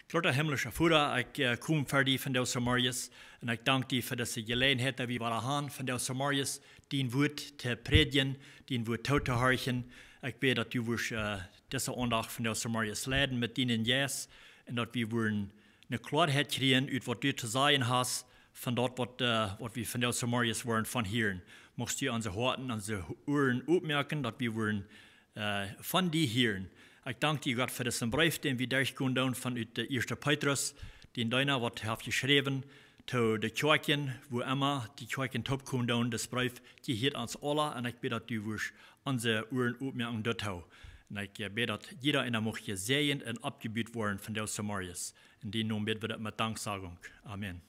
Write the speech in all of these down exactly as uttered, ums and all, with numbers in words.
Groota himmlischa Voda, ekj äh, kom ver die vondoag zemorjes un ekj dank die fa dise Jeläajenheit, daut wie wada han vondoag zemorjes dien Wuat to prädjen, dien Wuat tootohorchen. Ekj bäd, daut du wurscht äh, dise Aundacht vondoag zemorjes leiden met dienen Jeist un daut wie wudden eene Kloarheit kjrieen ut waut du to sajen hast, von daut waut, äh, waut wie vondoag zemorjes wudden von hieren. Muchst du onse Hoaten, onse Uaren opmoaken, daut wie wudden äh, von die hieren. Ekj dank die, Gott, fa disen Breef, dän wie derchgonen doonen von ut de ieeschte Petrus, dän Deena, waut haft jeschräwen to de Kjoakjen, wua emma dee Kjoakjen toopkomen doonen, dis Breef, dee hieet ons aula, un ekj bäd, daut du wurscht onse Uaren opmoaken doatoo. Un ekj äh, bäd, daut jieda eena mucht jesäajent un oppjebut woaren vondoag zemorjes. En dien Nomen bäd wie daut met Danksagung. Amen.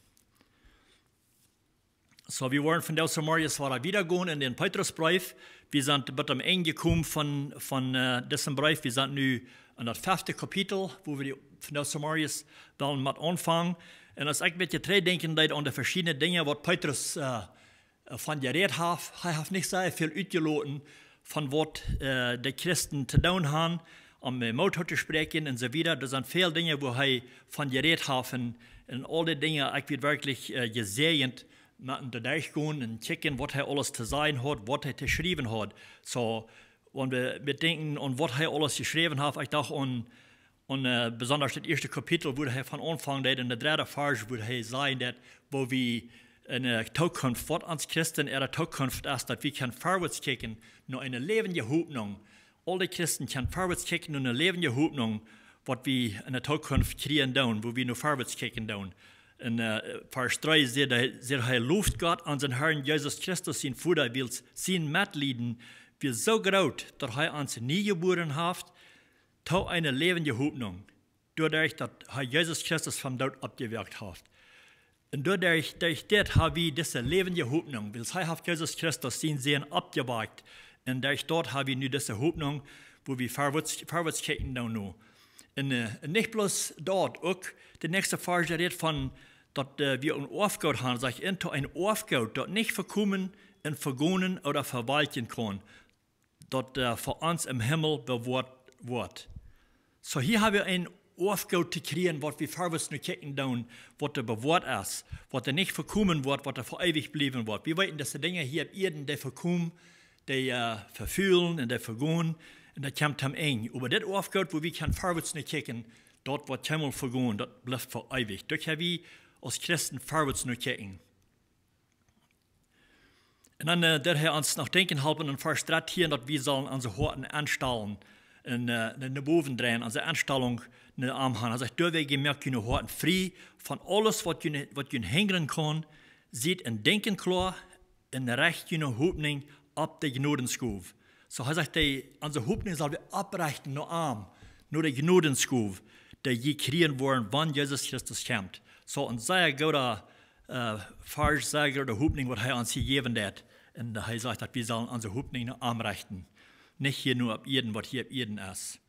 Soo, wie woaren vondoag zemorjes wada wieda gonen en dän Petrusbreef. Wie sent bat aum Enj jekomen von, von äh, disen Breef. Wie sent nu en daut fefte Kapitel, wua wie vondoag zemorjes wellen met aunfangen. Un aus ekj een bät trigj denkjen deed aun de veschiedne Dinja, waut Petrus äh, äh, von jerät haft, hee haft nich sea väl utjeloten von waut äh, de Christen to doonen han, om äh, Moot to spräakjen un soo wieda. Doa sent väl Dinja, wua hee von jerät haft un, un aul dee Dinja, ekj wia werkjlich äh, jesäajent met am doaderchgonen un kjikjen, waut hee aules to sajen haud, waut hee to schriewen haud. Soo, wan wie, wie denkjen aun, waut hee aules jeschräwen haft, ekj docht aun, aun äh, besondasch daut ieeschte Kapitel, wua hee von Aunfank deed, en de dredde Varsch, wua hee säd, daut, wua wie en de Tookunft, waut ons Christen äare Tookunft es, daut wie kjennen verwoats kjikjen no eene läwendje Hopninj. Aul de Christen kjennen verwoats kjikjen no eene läwendje Hopninj, waut wie en de Tookunft kjrieen doonen, wua wie no verwoats kjikjen doonen. En äh, Varsch dree sajcht hee, sajcht hee: Loft Gott, onsen Herrn Jesus Christus, sien Voda, wiels sien Metlieden wia soo groot, daut hee ons nie jebuaren haft to eene läwendje Hopninj, doaderch daut hee Jesus Christus vom Doot oppjewakjt haft. Un doaderch, derch dit ha wie dise läwendje Hopninj, wiels hee haft Jesus Christus, sien Sän, oppjewakjt. Un derch daut ha wie nu dise Hopninj, wua wie verwoats, verwoats kjikjen doonen no. Un äh, nich bloos daut, uk de näakjste Varsch rät von daut äh, wie een Oafgoot han, sajcht, un to een Oafgoot, daut nich vekomen un vegonen ooda vewalkjen kaun, daut äh, fa ons em Himmel bewoat woat. Soo, hia ha wie een Oafgoot to kjrieen, waut wie verwoats no kjikjen doonen, waut doa bewoat es, waut doa nich vekomen woat, waut doa fa eewich bliewen woat. Wie weeten, daut de Dinja hia opp Ieed, dee vekomen, dee äh, vefulen un dee vegonen, un daut kjemt aum Enj. Oba dit Oafgoot, wua wie kjennen verwoats no kjikjen, daut woat kjeenmol vegonen, daut blift fa eewich. Doa kjenn wie aus Christen verwoats no kjikjen. Un dan äh, deed hee ons noch denkjen halpen en Varsch dartieen, daut wie sellen onse Hoaten enstalen un äh, no bowen dreien, onse Enstalunk no am han. Hee sajcht: Doawäajen moakt june Hoaten frie von aules, waut june, waut june hinjren kaun, siet em Denkjen kloa un recht june Hopninj opp de Jnodenschow. Soo, hee sajcht, dee, onse Hopninj sell wie opprechten no am, no de Jnodenschow, dee jie kjrieen woaren, wan Jesus Christus kjemt. Soo, een sea gooda äh, Varsch, sea gooda Hopninj, waut hee ons hia jäwen deed. Un äh, hee sajcht, daut wie sellen onse Hopninj no am rechten. Nich hia no opp Ieed, waut hia opp Ieed es.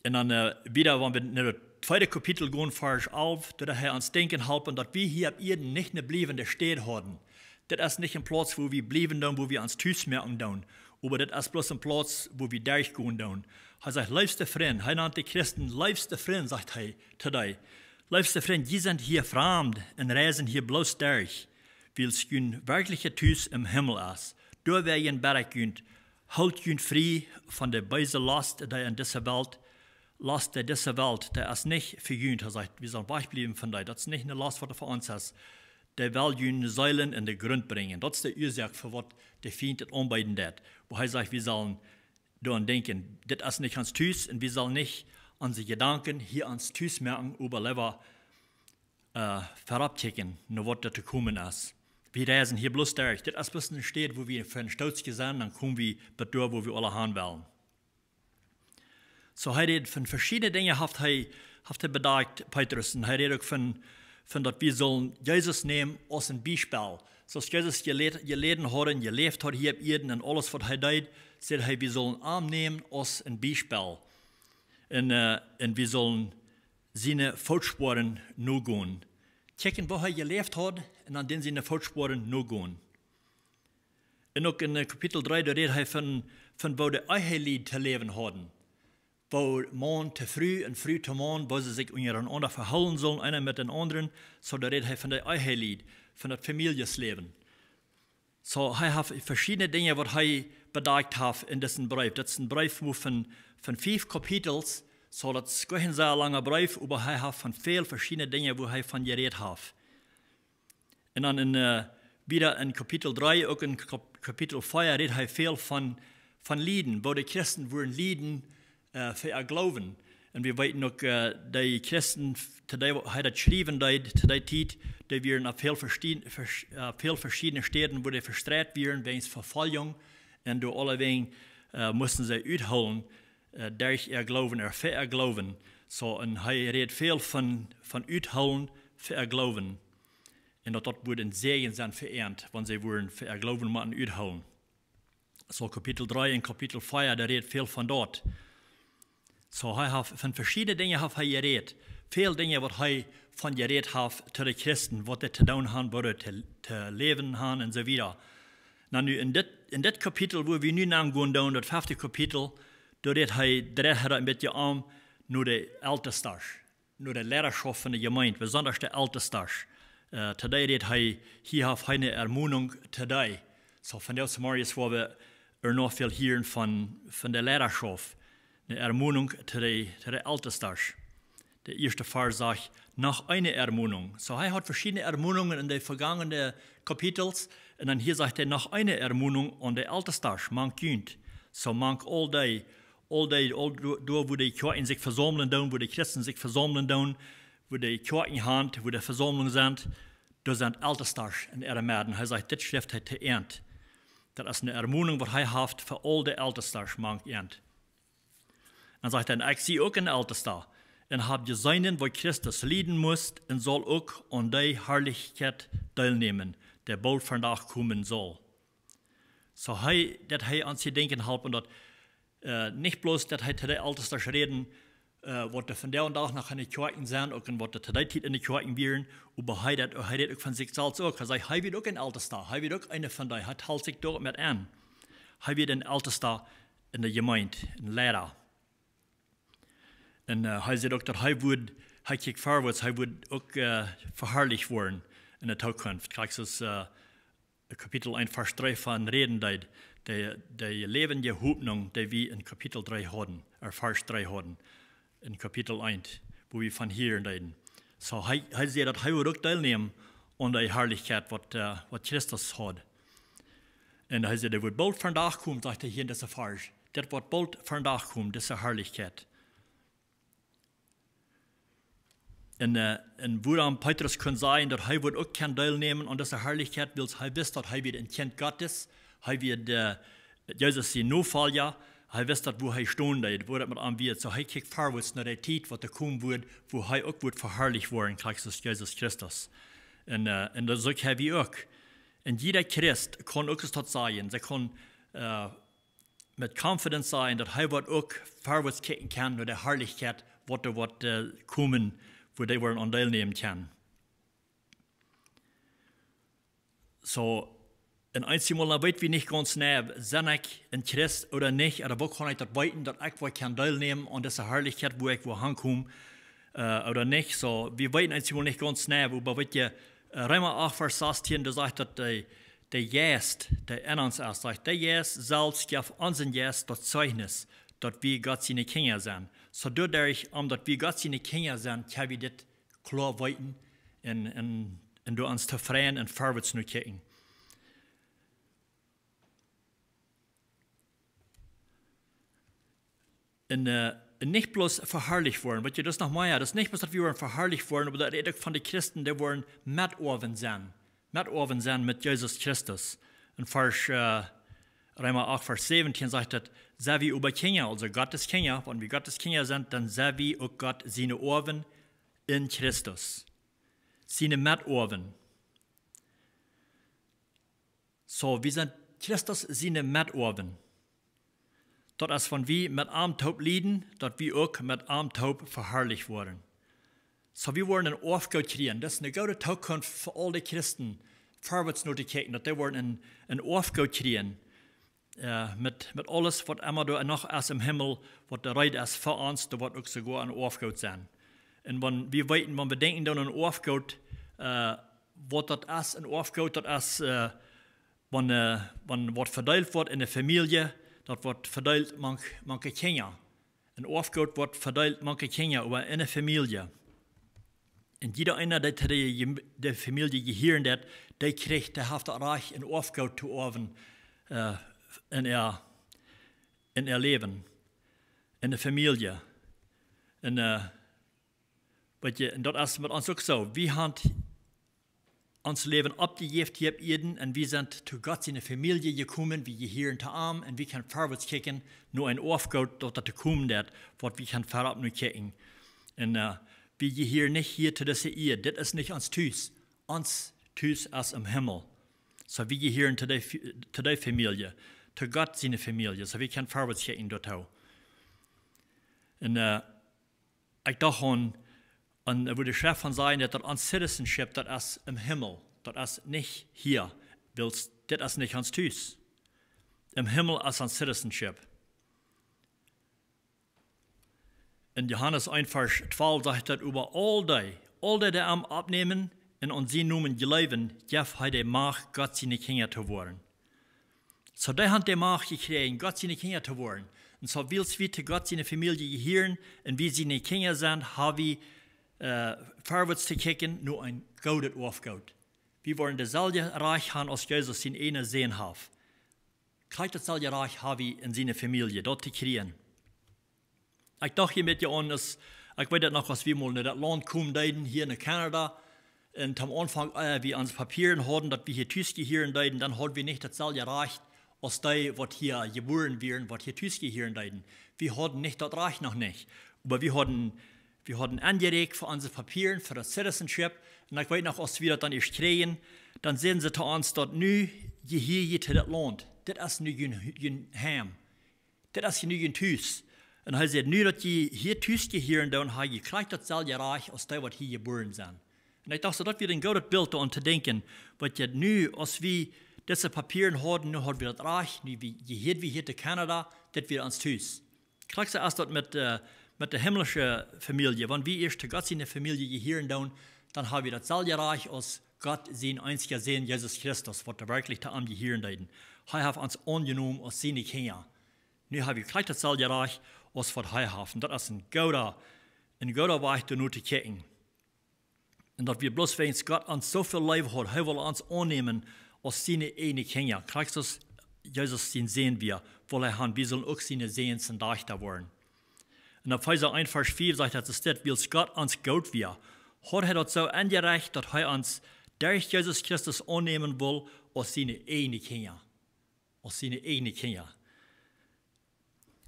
Un dan äh, wieda, wan wie no daut tweede Kapitel gonen, Varsch alf, doa deed hee ons denkjen halpen, daut wie hia opp Ieed nich eene bliewende Städ haben. Dit es nich een Plauz, wua wie bliewen doonen, wua wie ons Tus moaken doonen. Oba dit es bloos een Plauz, wua wie derchgonen doonen. Hee sajcht: Leefste Frind, hee nant de Christen leefste Frind, sajcht hee to dee. Leefste Frind, jie sent hia framd un reisen hia bloos derch, wiels jun werkjlichet Tus em Himmel es. Doawäajen bäd ekj junt, hoolt junt frie von de beese Lost, dee en dise Welt, Lost, dee dise Welt, dee es nich fa junt. Hee sajcht, wie sellen wajchbliewen von dee. Daut es nich eene Lost, waut fa ons es. Dee well june Seelen en de Grunt brinjen. Daut es de Uasoak, fa waut de Fient daut aunbeeden deed. Wua hee sajcht, wie sellen doaraun denkjen, dit es nich ons Tus, un wie sellen nich onse Jedanken hia ons Tus moaken, oba leewa äh, verop kjikjen no waut doa to komen es. Wie reisen hia bloos derch. Dit es bloos eene Städ, wua wie fa een Stootje sent, dan komen wie bat doa, wua wie aula han wellen. Soo, hee rät von veschiedne Dinja, haft hee, haft hee bedakjt, Petrus. Un hee rät uk von, von daut wie sellen Jesus nämen aus een Biespel. Soo aus Jesus jeläd-, jeläden haud un jeläft haud hia opp Ieed un aules, waut hee deed, säd hee, wie sellen am nämen aus een Biespel. Un äh, un wie sellen siene Footspuaren nogonen. Kjikjen, woo hee jeläft haud, un dan dän siene Footspuaren nogonen. Un uk en äh, Kapitel dree, doa rät hee von, von woo de Ehelied to läwen hauden. woo Maun to Fru un Fru to Maun, woo see sikj unjarenaunda vehoolen sullen, eena met dän aundren. Soo, doa rät hee von de Ehelied, von daut Famieljesläwen. Soo, hee haft veschiedne Dinja, waut hee bedakjt haft en disen Breef. Daut es een Breef von, von fief Kapitels. Soo, daut es kjeen sea langa Breef, oba hee haft von väl veschiedne Dinja, woo hee von jerät haft. Un dan en, äh, wada en Kapitel dree, uk en Kap-, Kapitel vea, rät hee väl von, von Lieden, woo de Christen wudden lieden, äh, fa äa Gloowen. Un wie weeten uk, äh, de Christen, to dee, woo hee daut schriewen deed, to dee Tiet, dee wieren opp väl vestie-, vers-, äh, väl veschiedne Städen, woo dee vestreit wieren, wäajen Vefoljunk. Un doa aulawäajen, äh, musten see uthoolen, äh, derch äa Gloowen, ooda fa äa Gloowen. Soo, un hee rät väl von, von uthoolen fa äa Gloowen. Un daut daut wudd een Säajen sennen fa an, wan see wudden fa äa Gloowen motten uthoolen. Soo Kapitel dree un Kapitel vea, doa rät väl von daut. Soo, hee haft von veschiedne Dinja haft hee jerät. Väl Dinja, waut hee von jerät haft to de Christen, waut dee to doonen hauden, woo dee to, to läwen hauden un soo wieda. Na nu, en dit, en dit Kapitel, wua wie nu aungonen doonen, daut fefte Kapitel, doa rät hee, dreit hee daut een bät om no de Eltestasch, no de Leidaschoft von de Jemeent, besondasch de Eltestasch. Äh, to dee rät hee, hia haft hee eene Ermonunk to dee. Soo, von dee Morjes, wua wie ea noch väl hieren von, von de Leidaschoft. Eene Ermonunk to de, to de Eltestasch. De ieeschte Varsch sajcht, noch eene Ermonunk. Soo, hee haud veschiedne Ermonungen en de vegangene Kapitels. Un dan hia sajcht hee, noch eene Ermonunk aun de Eltestasch, mank junt. Soo, mank aul dee, aul dee, aul do-, doa, wua de Kjoakjen sikj vesaumlen doonen, wua de Christen sikj vesaumlen doonen, wua de Kjoakjen sent, wua de Vesaumlunk sent, doa sent Eltestasch en äare Medden. Hee sajcht, dit schrift hee to an. Daut es eene Ermonunk, waut hee haft fa aul de Eltestasch mank an. Dan sajcht hee, ekj sie uk een Eltesta un hab jeseenen, woo Christus lieden must un saul uk aun dee Harlichkjeit deelnämen, dee boolt vondoag komen saul. Soo hee, daut hee aun sikj denkjen halpt un daut, äh, nich bloos daut hee to de Eltestasch rät, äh, waut doa vondoag dän Dach noch en de Kjoakjen sent, uk en waut doa to dee Tiet en de Kjoakjen wieren, oba hee daut, hee rät uk von sikj selfst uk. Hee sajcht, hee wia uk een Eltesta, hee wia uk eena von dee, hee talt sikj doa met aun. Hee wia een Eltesta en de Jemeent, een Leida. Un, äh, hee sajcht uk daut hee wudd, hee kjikjt verwoats, hee wudd uk, äh, veharlicht woaren en de Tookunft. Kjikj, soo, äh, Kapitel eent, Varsch dree von räden deed, de, de läwendje Hopninj, dee wie en Kapitel dree hauden, ooda Varsch dree hauden, en Kapitel eent, wua wie von hieren deeden. Soo, hee, hee säd daut hee wudd uk deelnämen aun dee Harlichkjeit, waut, äh, waut Christus haud. Un hee säd, daut wudd boolt vondoag komen, sajcht hee hia en dise Varsch. Daut wudd boolt vondoag komen, dise Harlichkjeit. Un, äh, un wuarom Petrus kunn sajen, daut hee wudd uk kjennen deelnämen aun dise Harlichkjeit, wiels hee wist, daut hee wia een Kjint Gottes, hee wia de, Jesus sien Nofolja, hee wist daut, wua hee stonen deed, wua daut met am wia. Soo hee kjikjt verwoats no de Tiet, waut doa komen wudd, wua hee uk wudd veharlicht woaren, Christus, Jesus Christus. Un, äh, un daut es uk, hee wia uk. Un jieda Christ kaun uk daut sajen. See kaun, äh, met confidence sajen, daut hee woat uk verwoats kjikjen kjennen no de Harlichkjeit, waut doa woat, äh, komen, wua dee woaren aun deelnämen kjennen. Soo, un eensjemol dan weet wie nich gaunz nau, sie ekj een Christ ooda nich, ooda woo kaun ekj daut weeten, daut ekj woa kjennen deelnämen aun dise Harlichkjeit, wua ekj woa hankomen, äh, ooda nich. Soo, wie weeten eensjemol nich gaunz nau, oba weet jie, äh, Reema acht, Varsch sastieen, doa sajcht daut de, de Jeist, dee en ons es, sajcht, de Jeist selfst jeft onsen Jeist daut Zeichnis, daut wie Gott siene Kjinja sent. Soo doaderch, om daut wie Gott siene Kjinja sent, kjenn wie dit kloa weeten un, un, un doa ons tofräd un verwoats no kjikjen. Un, äh, un nich bloos veharlicht woaren, weet jie, daut es noch mea, daut es nich bloos daut wie woaren veharlicht woaren, oba daut rät uk von de Christen, dee woaren Metoawen sennen, Metoawen sennen met Jesus Christus. En Varsch, äh, Reema acht, Varsch säwentieen sajcht daut, sie wie oba Kjinja, aulsoo Gottes Kjinja, wan wie Gottes Kjinja sent, dan sie wie uk Gott siene Oawen en Christus. Siene Metoawen. Soo, wie sent Christus siene Metoawen. Daut es, wan wie met am toop lieden, daut wie uk met am toop veharlicht woaren. Soo, wie woaren een Oafgoot kjrieen. Daut es eene goode Tookunft fa aul de Christen, verwoats no to kjikjen, daut dee woaren een, een Oafgoot kjrieen. äh, met, met aules waut emma doa noch es em Himmel, waut doa reed es fa ons, doa woat uk soogoa een Oafgoot sennen. Un wan wie weeten, wan wie denkjen dan aun Oafgoot, äh, waut daut es, een Oafgoot, daut es, äh, wan, äh, wan waut vedeelt woat enne Famielje, daut woat vedeelt mank, mank de Kjinja. Een Oafgoot woat vedeelt mank de Kjinja, oba enne Famielje. Un jieda eena, dee to de, de Famielje jehieren deit, dee kjricht, dee haft daut Rajcht, een Oafgoot to oawen, äh, en äa, en äa Läwen, enne Famielje. Un, äh, weet jie, un daut es met ons uk soo. Wie haben ons Läwen oppjejäft hia opp Ieed un wie sent to Gott siene Famielje jekomen, wie jehieren to am un wie kjennen verwoats kjikjen no een Oafgoot, daut daut to komen deit, waut wie kjennen verwoats no kjikjen. Un, äh, wie jehieren nich hia to dise Ieed. Dit es nich ons Tus. Ons Tus es em Himmel. Soo, wie jehieren to de Fa-, to de Famielje, to Gott siene Famielje. Soo, wie kjennen verwoats kjikjen doatoo. Un, äh, ekj docht aun, aun, woo de Schreft von sajcht, daut, daut ons citizenship, daut es em Himmel, daut es nich hia, wiels dit es nich ons Tus. Em Himmel es ons citizenship. En Johanes eent Varsch twalf sajcht daut: "Äwa aul dee, aul dee, dee am aunnämen un aun sienen Nomen jleewen, jeft hee de Macht, Gott siene Kjinja to woaren." Soo, dee haben de Macht jekjräajen, Gott siene Kjinja to woaren. Un soo, wiels wie to Gott siene Famielje jehieren un wie siene Kjinja sent, haben wie, äh, verwoats to kjikjen no een goodet Oafgoot. Wie woaren daut selwje Rajcht haben, aus Jesus sien eenen Sän haft. Krakjt daut selwje Rajcht haben wie en siene Famielje, daut to kjrieen. Ekj docht hia met je aun, aus, ekj weet daut noch, aus wie mol no daut Launt komen deeden, hia no Kanada. Un aum Aunfank, äh, wie onse Papieren hauden, daut wie hia tus jehieren deeden, dan hauden wie nich daut selwje Rajcht aus dee, waut hia jebuaren wieren, waut hia tus jehieren deeden. Wie hauden nich daut Rajcht noch nich. Oba wie hauden, wie hauden aunjerieekjt fa onse Papieren, fa daut citizenship. Un ekj weet noch, aus wie daut dan ieescht kjrieejen, dan säden see to ons daut: "Nu jehieet jie to daut Launt. Dit es nu jun, jun Heim. Dit es nu jun Tus." Un hee säd: "Nu daut jie hia tus jehieren, dan hab jie krakjt daut selwje Rajcht aus dee, waut hia jebuaren sent." Un ekj docht soo, daut wia een goodet Bilt aun to denkjen, waut jie nu, aus wie dise Papieren hauden, nu hauden wie daut Rajcht, nu wie, jehieed wie hia to Kanada, dit wia ons Tus. Krakjt soo es daut met, äh, met de himmlische Famielje. Wan wie ieescht to Gott siene Famielje jehieren dan, dan haben wie daut selwje Rajcht aus Gott sien eensja Sän, Jesus Christus, waut doa werkjlich to am jehieren deed. Hee haft ons aunjenomen aus siene Kjinja. Nu haben wie krakjt daut selwje Rajcht aus waut hee haft. Un daut es een gooda, een gooda Wajch doano to kjikjen. Un daut wia bloos wäajens Gott ons soo väl leef haud, hee wull ons aunnämen aus siene eejne Kjinja. Krakjt aus Jesus sien Sän wia, wull hee haben, wie sullen uk siene Säns un Dajchta woaren. Un en Efeesa eent Varsch vea sajcht daut, es dit: "Wiels Gott ons goot wia, haud hee daut soo enjerecht, daut hee ons derch Jesus Christus aunnämen wull aus siene eejne Kjinja." Aus siene eejne Kjinja.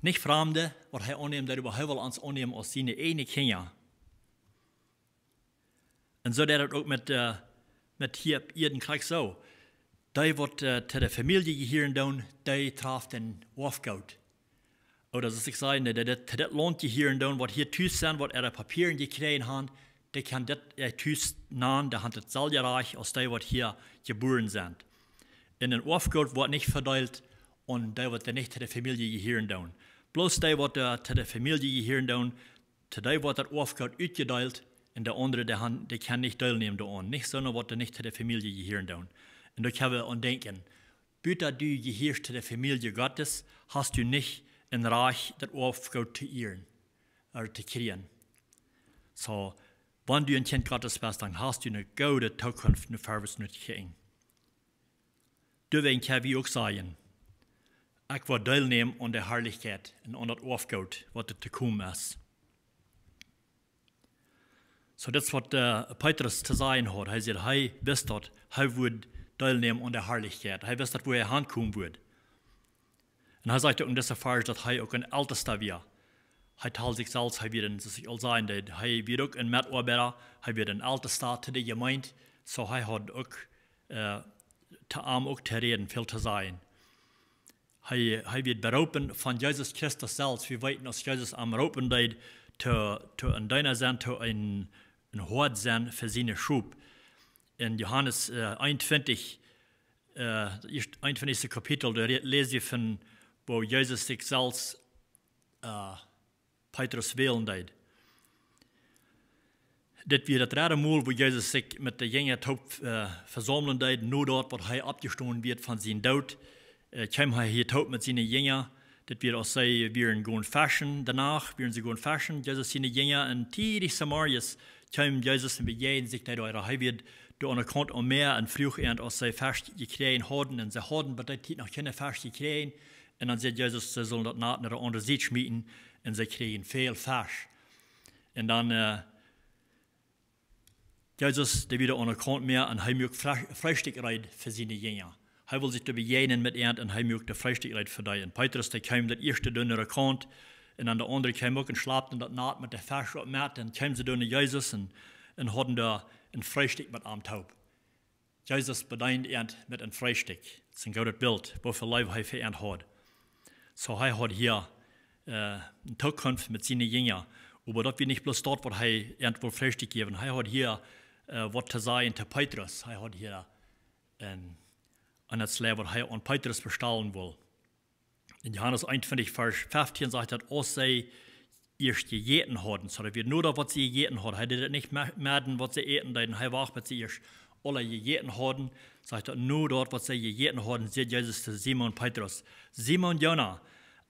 Nich Framde, waut hee aunnämen deed, oba hee wull ons aunnämen aus siene eejne Kjinja. Un soo deed daut uk met, äh, met hia opp Ieed krakjt soo. Dee, waut, äh, to de Famielje jehieren dan, dee trafen een Oafgoot. Ooda soo aus ekj säd, dee, dee, dee to dit Launt jehieren dan, waut hia tus sent, waut äare Papieren jekjräajen haben, dee kjennen dit äa Tus nanen, dee haben daut selwje Rajcht aus dee, waut hia jebuaren sent. Un een Oafgoot woat nich vedeelt aun dee, waut doa nich to de Famielje jehieren dan. Bloos dee, waut, äh, to de Famielje jehieren dan, to dee woat daut Oafgoot utjedeelt, un de aundre, dee han, dee kjennen nich deelnämen doaraun. Nich soone, waut doa nich to de Famielje jehieren dan. Un doa kjenn wie aun denkjen: Buta du jehieescht to de Famielje Gottes, hast du nich een Rajcht, daut Oafgoot to ieren, ooda to kjrieen. Soo, wan du een Kjint Gottes best, dan hast du eene goode Tookunft, nu verwoats no to kjikjen. Doawäajen kjenn wie uk sajen: "Ekj woa deelnämen aun de Harlichkjeit un aun daut Oafgoot, waut doa to komen es." Soo, daut es waut, äh, Petrus to sajen haud. Hee säd, hee wist daut, hee wudd deelnämen aun de Harlichkjeit. Hee wist daut, wua hee hankomen wudd. Un hee sajcht uk en dise Varsch, daut hee uk een Eltesta wia. Hee tald sikj selfst, hee wia een, soo aus ekj aul säd, dee, hee wia uk een Metoabeida, hee wia een Eltesta to de Jemeent. Soo hee haud uk, äh, to am uk to räden, väl to sajen. Hee, hee wort beroopen von Jesus Christus selfst. Wie weeten, aus Jesus am roopen deed, to, to een Deena sennen, to een, een Hoad sennen fa siene Schop. En Johanes, äh, eenuntwintich, äh, daut ieeschte, eenuntwintichste Kapitel, doa re-, läs wie von, woo Jesus sikj selfst, äh, Petrus wälen deed. Dit wia daut dredde Mol, woo Jesus sikj met de Jinja toop, äh, vesaumlen deed, no daut waut hee oppjestonen wia von sienen Doot. Äh, kjeem hee hia toop met siene Jinja. Dit wia, aus see wieren gonen feschen, doano wieren see gonen feschen, Jesus siene Jinja, un tiedich zemorjes kjeem Jesus un bejäajend sikj doa, hee wia doa aun de Kaunt aum Mäa un fruach an, aus see Fesch jekjräajen hauden, un see hauden bie dee Tiet noch kjeene Fesch jekjräajen. Un dan säd Jesus, see sullen daut Nat no de aundre Sied schmieten, un see kjrieejen väl Fesch. Un dan, äh, Jesus, dee wia aun de Kaunt Mäa un hee muak Fre-, Freestikj reed fa siene Jinja. Hee wull sikj doa bejäajnen met an un hee muak daut Freestikj reed fa dee. Un Petrus, dee kjeem daut ieeschte doa no de Kaunt un dan de aundre kjeem uk un schlapten daut Nat met de Fesch opp met. Un kjeemen see doa no Jesus un, un hauden doa een Freestikj met am toop. Jesus bedeend an met een Freestikj. Daut es een goodet Bilt, woo väl Leew hee fa an haud. Soo, hee haud hia, äh, eene Zukunft met siene Jinja. Oba daut wia nich bloos daut, waut hee an wull Freestikj jäwen. Hee haud hia, äh, waut to sajen to Petrus. Hee haud hia een, een Leew, waut hee aun Petrus bestalen wull. En Johanes eenuntwintig, Varsch feftieen sajcht daut, aus see ieescht jejäten hauden. Soo, daut wia no daut, waut see jejäten hauden. Hee deed daut nich me-, meeden, waut see äten deeden. Hee wacht, bat see ieescht aule jejäten hauden. Sajcht daut, no daut, waut see jejäten hauden, säd Jesus to Simon Petrus: Simon Jona,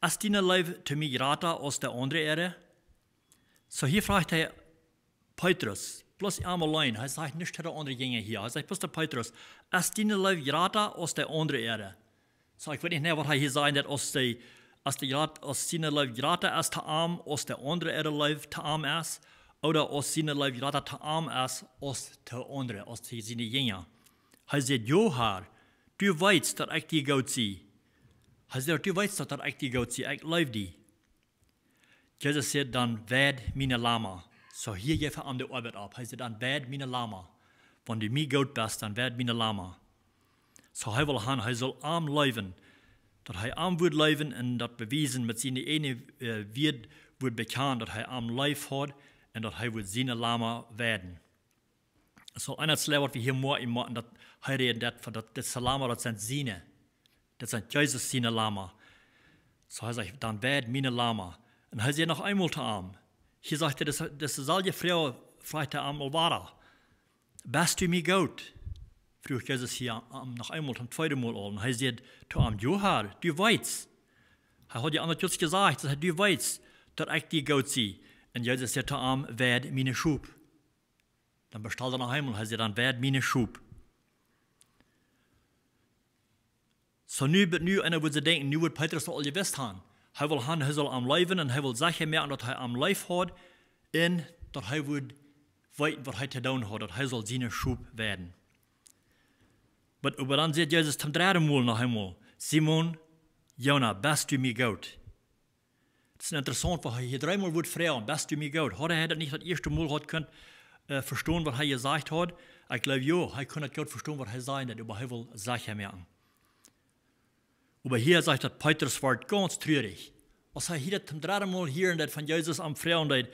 es diene Leew to mie jrata aus de aundre äare? Soo, hia fruach hee Petrus, bloos am auleen. Hee sajcht nich to de aundre Jinja hia. Hee sajcht bloos to Petrus: Es diene Leew jrata aus de aundre äare? Soo, ekj weet nich, nä, waut hee hia sajen deed, aus de, aus de jrat-, aus siene Leew jrata es to am, aus de aundre äare Leew to am es, ooda aus siene Leew jrata to am es, aus to aundre, aus to siene Jinja. Hee säd: Jo, Herr, du weetst, daut ekj die goot sie. Hee säd: Du weetst daut, daut ekj die goot sie, ekj leew die. Jesus säd: Dan weid miene Lama. Soo, hia jeef hee am de Oabeit opp. Hee säd: Dan weid miene Lama. Wan du mie goot best, dan weid miene Lama. Soo, hee wull han, hee sull am leewen. Daut hee am wudd leewen un daut bewiesen met siene ieejne, äh, Wieed wudd bekjanen, daut hee am leef haud un daut hee wudd siene Lama weiden. Soo, eent es waut wie hia moaken, moaken, daut hee räden deed von daut, daut Lama, daut sent siene. Daut sent Jesus siene Lama. Soo, hee sajcht: Dan weid miene Lama. Un hee säd noch eemol to am. Hia sajcht hee, daut, daut selwje Froag fruach hee am aul wada: Best du mie goot? Fruach Jesus hia am noch eemol, toom tweeden Mol aul. Un hee säd to am: Jo, Herr, du weetst. Hee haud je aun daut jesajcht, daut hee: Du weetst, daut ekj die goot sie. Un Jesus säd to am: Weid miene Schop. Dan bestald hee noch eemol, hee säd: Dan weid miene Schop. Soo, nu, bat nu, eena wudd soo denkjen, nu wudd Petrus daut aul jewist han. Hee wull han, hee sull am leewen un hee wull secha moaken, daut hee am leef haud un daut hee wudd weeten, waut hee to doonen haud, daut hee sull siene Schop weiden. Oba, oba dan sajcht Jesus toom dredden Mol noch eemol: Simon Jona, best du mie goot? Daut es interessaunt, woo hee hia dreemol wudd froagen: Best du mie goot? Haud hee daut nich daut ieeschte Mol haud kunt, äh, vestonen, waut hee jesajcht haud? Ekj jleew, jo, hee kunn daut goot vestonen, waut hee säd, oba hee wull secha moaken. Oba hia sajcht daut, Petrus wort gaunz trurich. Aus hee hia daut toom dredden Mol hieed, daut von Jesus am froagen deed,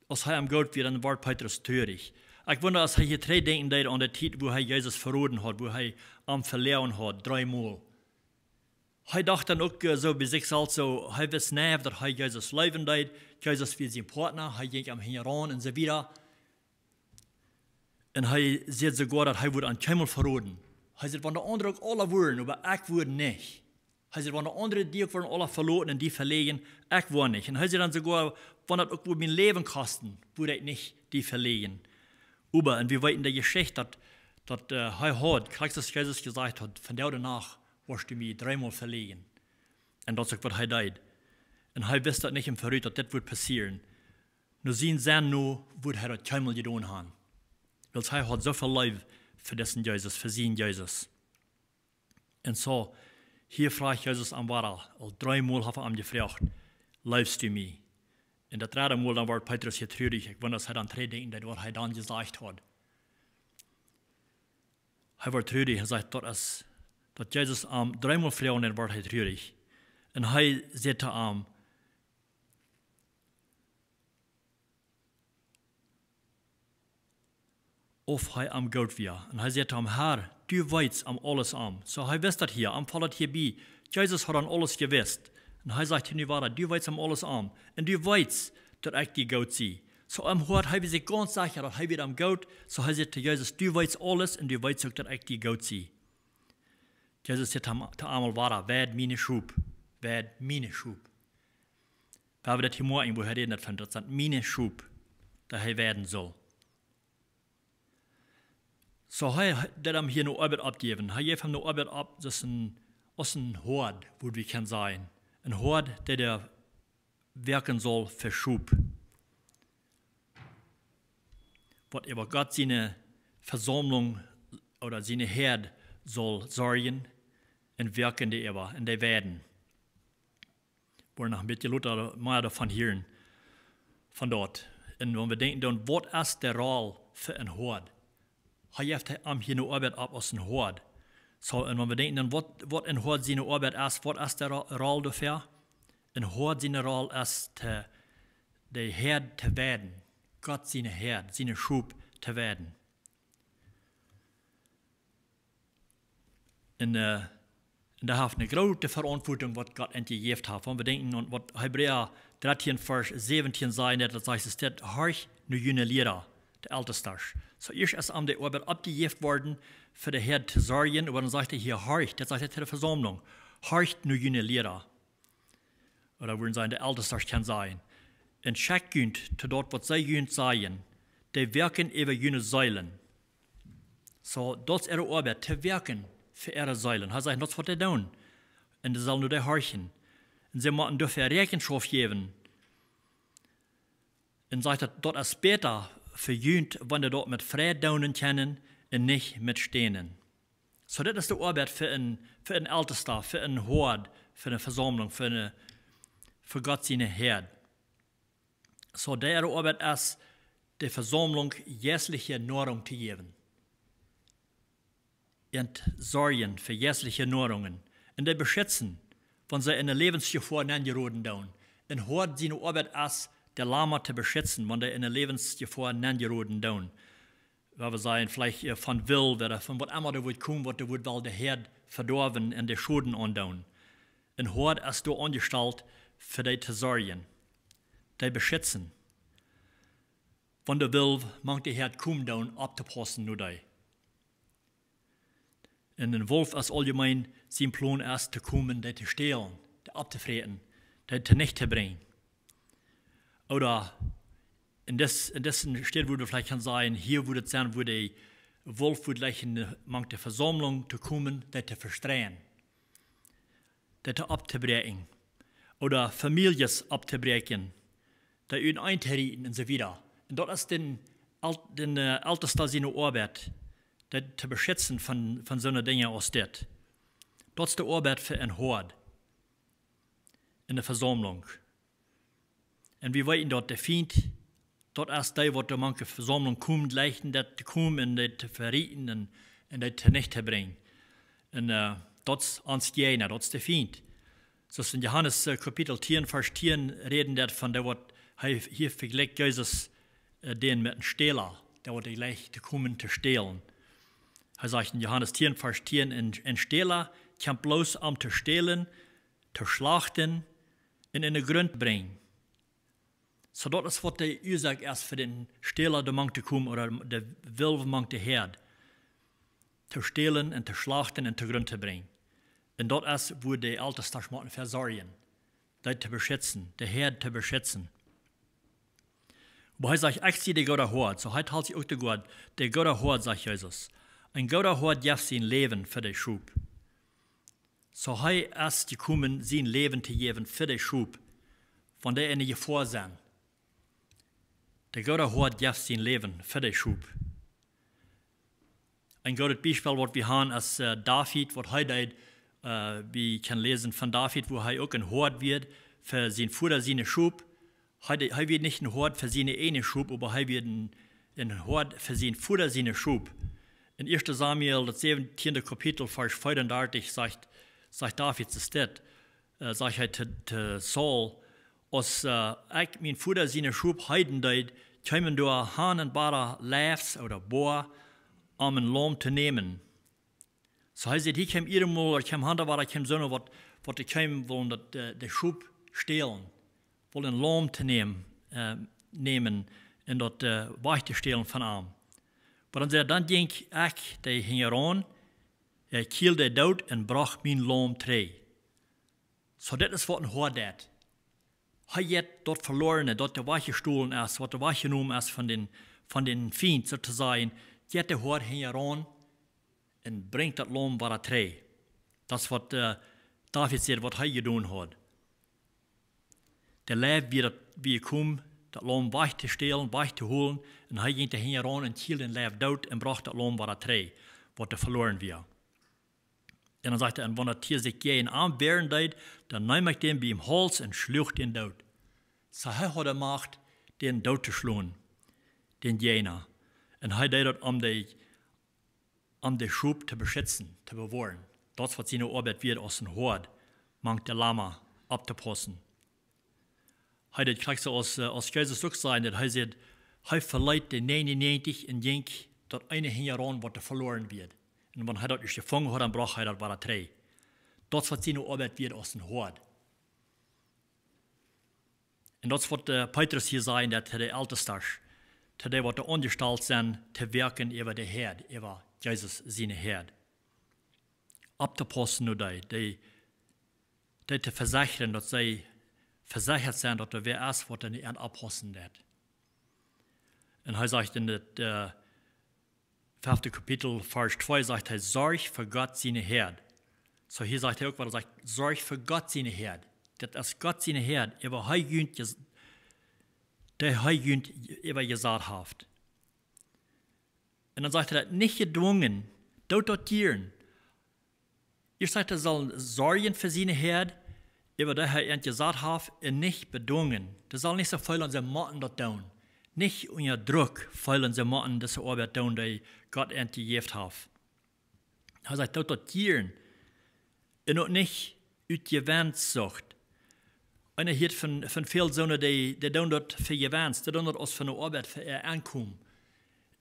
aus hee am goot wia, dan wort Petrus trurich. Ekj wunda, aus hee hia trigj denkjen deed aun de Tiet, woo hee Jesus veroden haud, woo hee am veloaren haud, dreemol. Hee docht dan uk, äh, soo bie sikj selfst soo, hee wist nä, daut hee Jesus leewen deed. Jesus wia sien Partner, hee jinkj am hinjaraun un soo wieda. Un hee säd soogoa, daut hee wudd am kjeenmol veroden. Hee säd: Wan de aundre uk aula wudden, oba ekj wudd nich. Hee säd: Wan de aundre die uk wudden aula veloten un die veläajnen, ekj wudd nich. Un hee säd dan soogoa: Wan daut uk wudd mien Läwen kosten, wudd ekj nich die veläajnen. Oba, un wie weeten de Jeschicht, daut, daut, äh, hee haud, krakjt aus Jesus jesajcht haud: Vondoag de Nacht woascht du mie dreemol veläajnen. Un daut es uk, waut hee deed. Un hee wist daut nich em Verut, daut dit wudd passieren. No sien Senn no wudd hee daut kjeenmol jedonen han. Wiels hee haud soo väl Leew fa disen Jesus, fa sien Jesus. Un soo, hia fruach Jesus am wada, aul dreemol haft hee am jefroacht: Leefst du mie? Un daut dredde Mol dan wort Petrus hia trurich. Ekj wunda, aus hee dan trigj denkjen deed, waut hee dan jesajcht haud. Hee wort trurich un sajcht, daut es, daut Jesus am dreemol froagen deed, wort hee trurich. Un hee säd to am: auf hee am goot wia. Un hee säd to am: "Herr, du weetst am aules aun." Soo, hee wist daut hia, am foll daut hia bie. Jesus haud aun aules jewist. Un hee sajcht hia nu wada: "Du weetst am aules aun. Un du weetst, daut ekj die goot sie." Soo, em Hoat, hee wia sikj gaunz secha, daut hee wia am goot. Soo, hee säd to Jesus: "Du weetst aules un du weetst uk, daut ekj die goot sie." Jesus säd to am, to am aul wada: "Weid miene Schop, weid miene Schop." Wie haben daut hia mau irjentwua jerädt, daut von, daut sent miene Schop, daut hee weiden saul. Soo, hee, hee deed am hia ne Oabeit oppjäwen. Hee jeef am ne Oabeit opp, daut es een, aus een Hoad, woo wie kjennen sajen. Een Hoad, dee, dee werkjen saul fa Schop. Waut äwa Gott siene Vesaumlunk ooda siene Häad saul sorjen un werkjen doaräwa un dee weiden. Wie woaren noch een bät lota mea doavon hieren, von daut. Un wan wie denkjen dan, waut es de Rol fa een Hoad? Hee jeft am hia ne Oabeit opp aus een Hoad. Soo, un wan wie denkjen dan, waut, waut een Hoad siene Oabeit es, waut es de Ro-, Rol doafäa? Een Hoad siene Rol es to, de Häad to weiden. Gott siene Häad, siene Schop to weiden. Un, äh, un dee haft ne groote Veauntwuatunk, waut Gott an jejäft haft. Wan wie denkjen aun waut Hebräa dartieen, Varsch säwentieen sajcht, daut, daut sajcht, es daut: "Horcht no june Liera, de Eltestasch." Soo, ieescht es am de Oabeit oppjejäft worden, fa de Häad to sorjen, oba dan sajcht hee hia: "Horcht", daut sajcht hee to de Vesaumlunk: "Horcht no june Liera." Ooda wudden sajen, de Eltestasch kjennen sajen. "Un schekjt junt to daut, waut see junt sajen. Dee werkjen äwa june Seelen." Soo, daut es äare Oabeit, to werkjen fa äare Seelen. Hee sajcht, daut es waut dee doonen. Un dee sellen no dee horchen. Un see motten doafäa Räakjenschoft jäwen. Un sajcht daut, daut es bäta fa junt, wan dee daut met Freid doonen kjennen un nich met Stänen. Soo, dit es de Oabeit fa een, fa een Eltesta, fa een Hoad, fa eene Vesaumlunk, fa eene, fa Gott siene Häad. Soo, dee äare Oabeit es, de Vesaumlunk jeistliche Noarunk to jäwen. Un sorjen fa jeistliche Noarunk. Un dee beschitzen, wan see en de Läwensjefoa nenjeroden doonen. Een Hoad siene Oabeit es, de Lama to beschitzen, wan dee en de Läwensjefoa nenjeroden doonen. Wan wie sajen, veleicht, äh, von Wilf ooda von waut emma doa woat komen, waut doa woat woll de Häad vedoawen un de Schoden aundoonen. Een Hoad es doa aunjestalt, fa dee to sorjen, dee beschitzen. Wan de Wilf mank de Häad komen doonen, opptopaussen no dee. Un een Wolf es auljemeen, sien Plon es to komen, dee to stälen, dee opptofräten, dee tonicht to brinjen. Ooda en dis, en dise Städ wudd wie veleicht kjennen sajen, hia wudd et sennen, wua de Wolf wudd jlikjen, äh, mank de Vesaumlunk to komen, dee to vestreien, dee to opptobräakjen, ooda Famieljes opptobräakjen, dee utenaunda to rieten un soo wieda. Un daut es dän El-, dän, äh, Eltesta siene Oabeit, dee to beschitzen von, von soone Dinja aus dit. Daut es de Oabeit fa een Hoad en de Vesaumlunk. Un wie weeten, daut de Fient, daut es dee, waut doa mank de Vesaumlunk kjemt, jlikjen daut to komen un dee to verieten un, un dee tonicht to brinjen. Un, äh, daut es ons Jäajna, daut es de Fient. Soo aus en Johanes, äh, Kapitel tieen, Varsch tieen, rät daut von dee, waut hee hia vejlikjt Jesus, äh, dän met een Stäla, dee waut jlikjt to komen to stälen. Hee sajcht en Johanes tieen, Varsch tieen: "Een, een Stäla kjemt bloos om to stälen, to schlachten un en de Grunt brinjen." Soo, daut es waut de Uasoak es fa dän Stäla doa mank to komen ooda de Wilf mank de Häad. To stälen un to schlachten un to Grunt to brinjen. Un daut es, wua de Eltestasch motten fa sorjen. Dee to beschitzen, de Häad to beschitzen. Oba hee sajcht: "Ekj sie de goode Hoad." Soo, hee talt sikj uk de Hoad, de goode Hoad, sajcht Jesus. Een gooda Hoad jeft sien Läwen fa de Schop. Soo, hee es jekomen, sien Läwen to jäwen fa de Schop, wan dee en Jefoa sent. De gooda Hoad jeft sien Läwen fa de Schop. Een goodet Biespel, waut wie haben, es, äh, David, waut hee deed, äh, wie kjennen läsen von David, woo hee uk een Hoad wia fa sien Voda siene Schop. Hee, hee wia nich een Hoad fa siene eejne Schop, oba hee wia een, een Hoad fa sien Voda siene Schop. En ieeschte Samuel, daut säwentieende Kapitel, Varsch veeaundartich, sajcht, sajcht David soo dit, äh, sajcht hee to, to Saul: "Aus, äh, ekj mien Voda siene Schop heeden deed, kjeemen doa han un baren Leiwes ooda Boa, om een Laum to nämen. Soo hee säd, hia kjeem irjemol, ooda kjeem Hauntara, kjeem soone waut, waut doa kjeemen wullen daut, äh, de Schop stälen, wullen een Laum to nämen, äh, nämen un daut, äh, wajch to stälen von am. Oba dan säd hee, dan jinkj ekj dee hinjaraun, ekj kjieed dee doot un brocht mien Laum trigj. Soo, dit es waut een Hoad deit. Hee jeit daut Velorne, daut doa wajchjestolen es, waut doa wajchjenomen es von dän, von dän Fient, soo to sajen, jeit de Hoad hinjaraun un brinjt daut Laum wada trigj. Daut es waut, äh, David säd, waut hee jedonen haud. De Leiw wia daut, wia jekomen, daut Laum wajch to stälen, wajch to holen, un hee jinkj doa hinjaraun un kjieed dän Leiw doot un brocht daut Laum wada trigj, waut doa velorne wia. Un dan sajcht hee, un wan daut Tia sikj jäajen am wäaren deed, dan neem ekj dän biem Hauls un schluach dän doot. Soo hee haud de Macht, dän doot to schlonen, dän Jäajna. Un hee deed daut om de, om de Schop to beschitzen, to bewoaren. Daut es waut siene Oabeit wia aus een Hoad, mank de Lama opptopaussen. Hee deed krakjt soo aus, äh, aus Jesus uk säd, daut hee säd, hee veleet de näajenunäajentich un jinkj daut eene hinjaraun waut doa velorne wia. Un wan hee daut ieescht jefungen haud, dan brocht hee daut wada trigj. Daut es waut siene Oabeit wia aus een Hoad. Un daut es waut, äh, Petrus hia säd, daut hee de Eltestasch, daut hee waut doa aunjestalt sent, to woaken äwa de Häad, äwa Jesus siene Häad. Opptopaussen no dee, dee, dee to vesechren, daut see vesechat sent, daut doa wäa es, waut an an oppaussen deit. Un hee sajcht en daut, äh, fefte Kapitel, Varsch twee, sajcht hee, sorj fa Gott siene Häad. Soo hia sajcht hee uk, waut hee sajcht, sorj fa Gott siene Häad. Daut es Gott siene Häad, äwa hee junt jes-, dee hee junt äwajesat haft. Un dan sajcht hee daut, nich jedwungen, doot daut jieren. Ieescht sajcht hee, dee sellen sorjen fa siene Häad, äwa dee hee an jesat haft, un nich bedwungen. Dee sellen nich soo feelen, see motten daut doonen. Nich unja Druck feelen, see motten dise Oabeit doonen, dee Gott an jejäft haft. Hee sajcht, doot daut jieren. Un uk nich ut Jewennssucht. Eena hieet von, von väl soone, dee, dee doonen daut fa Jewenns, dee doonen daut aus fa eene Oabeit, fa äa Enkomen.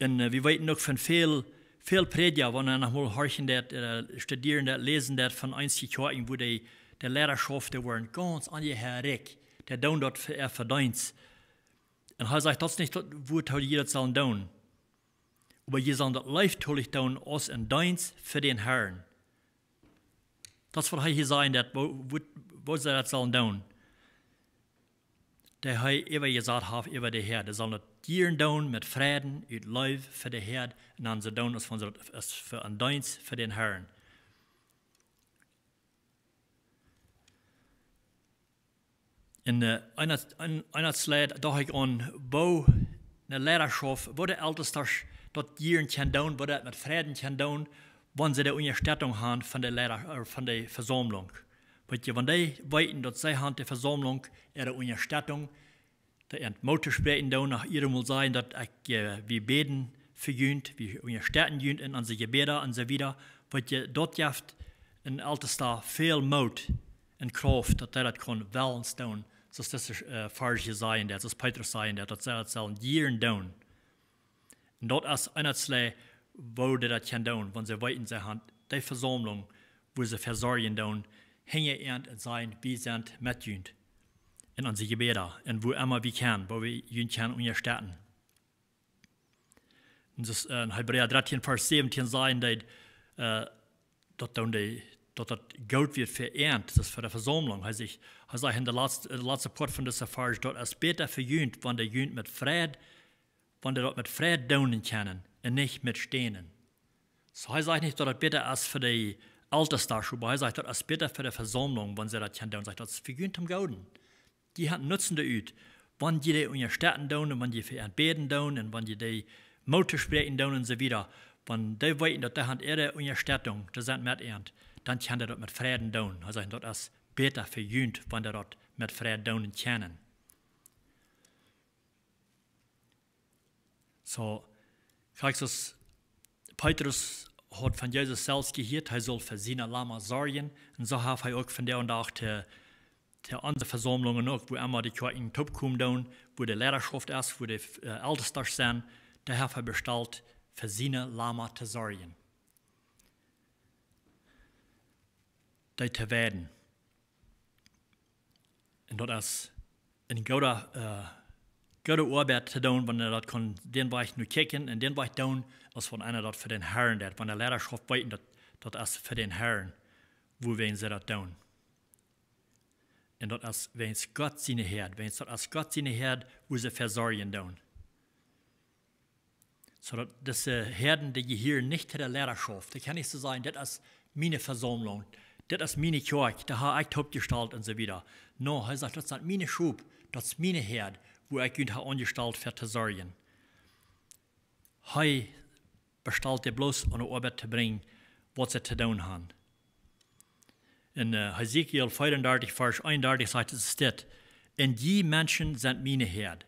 Un, äh, wie weeten uk von väl, väl Prädja, wan eena noch mol horchen deit, äh, studieren deit, läsen deit von eenje Kjoakjen, wua dee, de Leidaschoft, dee woaren gaunz aunjeheirat, dee doonen daut fa äa Vedeenst. Un hee sajcht, daut es nich daut, woo jie daut sellen doonen. Oba jie sellen daut leeftolich doonen aus een Deenst fa dän Herrn. Daut es waut hee hia sajcht, daut woo, woo, woo see daut sellen doonen. Dee hee äwajesat haft äwa de Häad. Dee sellen daut jieren doonen met Freiden, ut Leew fa de Häad. Un dan soo doonen aus wan see daut, aus fa een Deenst fa dän Herrn. Un, äh, eena, een, eena Slide, docht ekj aun, woo eene Leidaschoft, woo de Eltestasch daut jieren kjennen doonen, woo dee daut met Freiden kjennen doonen, wan see de Unjastettunk haben von de Leida-, äh, von de Vesaumlunk. Weet jie, wan dee weeten, daut see haben de Vesaumlunk äare Unjastettunk, dee an Moot to spräakjen doonen, noch irjemol sajen, daut ekj, äh, wie bäden fa junt, wie unjastetten junt en onse Jebäda un soo wieda. Weet jie, daut jeft een Eltesta väl Moot un Krauft, daut hee daut kaun wellens doonen, soo aus dise, äh, Varsch hia sajen deit, soo aus Petrus sajen deit, daut see daut sellen jieren doonen. Un daut es eena Slide, woo dee daut kjennen doonen, wan see weeten, see haben de Vesaumlunk, wua see vesorjen doonen, hinja an un sajen, wie sent met junt en onse Jebäda, un wua emma wie kjennen, woo wie junt kjennen unjastetten. Un daut es, äh, en Hebräa dartieen, Varsch säwentieen sajen deit, äh, daut dan dee, daut daut goot wia fa an, daut es fa de Vesaumlunk. Hee sajcht, hee sajcht en de latste, de latste Poat von dise Varsch, daut es bäta fa junt, wan dee junt met Freid, wan dee daut met Freid doonen kjennen un nich met Stänen. Soo, hee sajcht nich, daut daut bäta es fa de Eltestasch, oba hee sajcht, daut es bäta fa de Vesaumlunk, wan see daut kjennen doonen. Sajcht, daut es fa junt toom Gooden. Jie haben Nutzen doaderch, wan jie dee unjastetten doonen un wan jie fa an bäden doonen un wan jie dee Moot toospräakjen doonen un soo wieda. Wan dee weeten, daut dee haben äare Unjastettunk, dee sent met an, dan kjennen dee daut met Freiden doonen. Hee sajcht, daut es bäta fa junt, wan dee daut met Freid doonen kjennen. Soo, krakjt soo aus Petrus haud von Jesus selfst jehieet, hee sull fa siene Lama sorjen. Un soo haft hee uk vondoag dän Dach to, to onse Vesaumlungen uk, wua emma de Kjoakjen toopkomen doonen, wua de Leidaschoft es, wua de, äh, Eltestasch sent, dee haft hee bestalt, fa siene Lama to sorjen. Dee to weiden. Un daut es eene goode, äh, goode Oabeit to doonen, wan eena daut kaun dän Wajch nu kjikjen un dän Wajch doonen, aus wan eena daut fa dän Harn deit. Wan de Leidaschoft weeten, daut, daut es fa dän Harn, wuarom see daut doonen. Un daut es wäajens Gott siene Häad, wäajens daut es Gott siene Häad, wua see fa sorjen doonen. Soo daut dise Häaden, dee jehieren nich to de Leidaschoft. Dee kaun nich soo sajen, dit es miene Vesaumlunk, dit es miene Kjoakj, dee hab ekj toopjestalt un soo wieda. No, hee sajcht, daut sent miene Schop, daut es miene Häad, wua ekj junt hab aunjestalt fa to sorjen. Hee bestalt dee bloos aun de Oabeit to brinjen, waut see to doonen haben. En, äh, Hesekiel vea un dartich, Varsch een un dartich sajcht et dit: "Un jie Menschen sent miene Häad."